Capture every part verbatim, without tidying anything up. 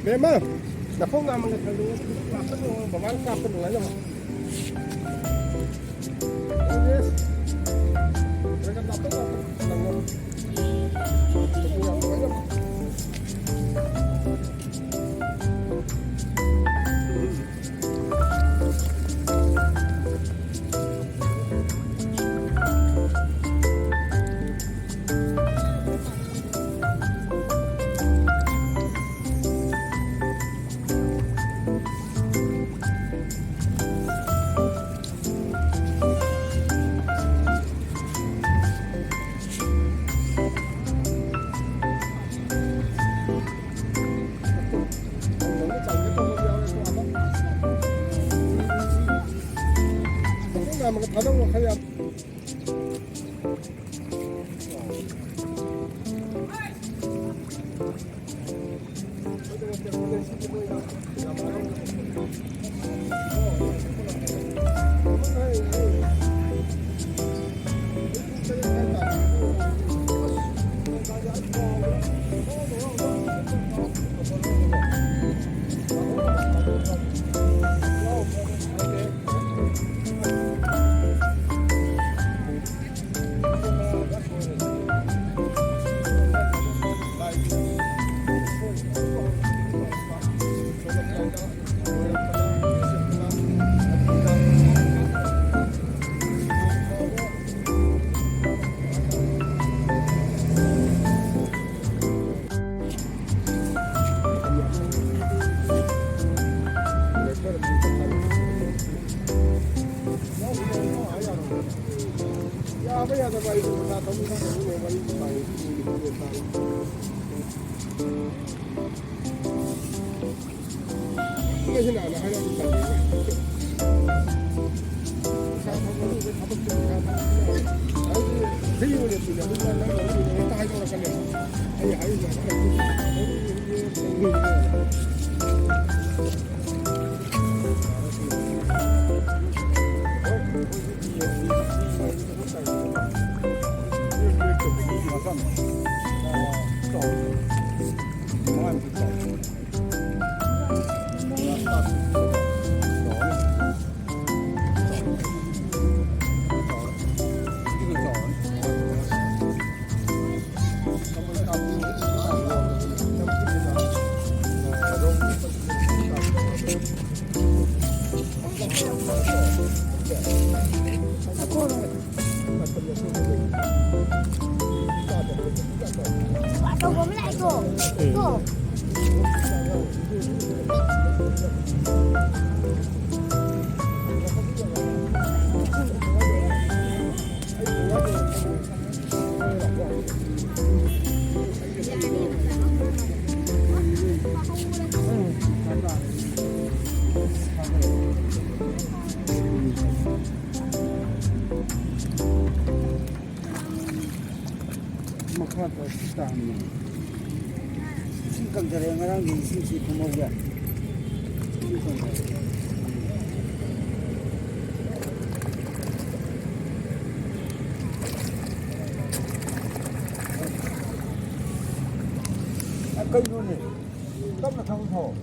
ꯕꯦꯝꯃ, ꯅꯈꯣꯡ ꯅꯥꯝꯃꯒ ꯊꯥꯡꯗꯣꯛꯑꯣ, ꯂꯥꯞꯇꯛ ꯂꯥꯎꯑꯣ, ꯕꯕꯥꯅ ꯀꯥꯞꯄ ꯅꯨꯡꯉꯥꯏꯅꯕ꯫ ꯊꯥꯗꯧ ꯈꯔ ꯌꯥꯝ꯫ ꯌꯥꯕ ꯌꯥꯗꯕ ꯑꯩꯁꯨ ꯃꯈꯥ ꯊꯝꯃꯤ ꯈꯪꯗꯕꯅꯤꯅꯦ, ꯋꯥꯔꯤ ꯅꯨꯡꯉꯥꯏꯔꯤ꯫ ꯁꯤꯅ ꯍꯥꯟꯅ ꯍꯥꯏꯔꯛꯑꯗꯤ ꯐꯩ꯫ ꯄꯩꯁꯥ ꯊꯣꯛꯄꯗꯨꯗ ꯊꯕꯛꯇꯨ ꯄꯩꯁꯥ ꯊꯣꯛꯄꯗꯨꯅ ꯍꯥꯏꯗꯤ free ꯑꯣꯏꯅ ꯇꯤꯟꯅꯕꯅꯤꯅ ꯅꯪ ꯂꯧꯅꯤꯡꯕ ꯍꯦꯛꯇ ꯍꯥꯏꯗꯣꯔꯛꯀꯅꯤ꯫ ꯑꯩ ꯍꯥꯏꯔꯤꯁꯦ ꯐꯪꯖꯔꯦ, ꯉꯔꯥꯡꯒꯤ ꯏꯁꯤꯡꯁꯤ ꯊꯨꯝꯍꯧꯕ꯫ ꯑ, ꯀꯩꯅꯣꯅꯦ? ꯇꯞꯅ ꯊꯧ, ꯊꯧ꯫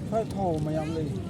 ꯁ꯭ꯋꯥꯏ ꯊꯧ ꯃꯌꯥꯝ ꯂꯩ꯫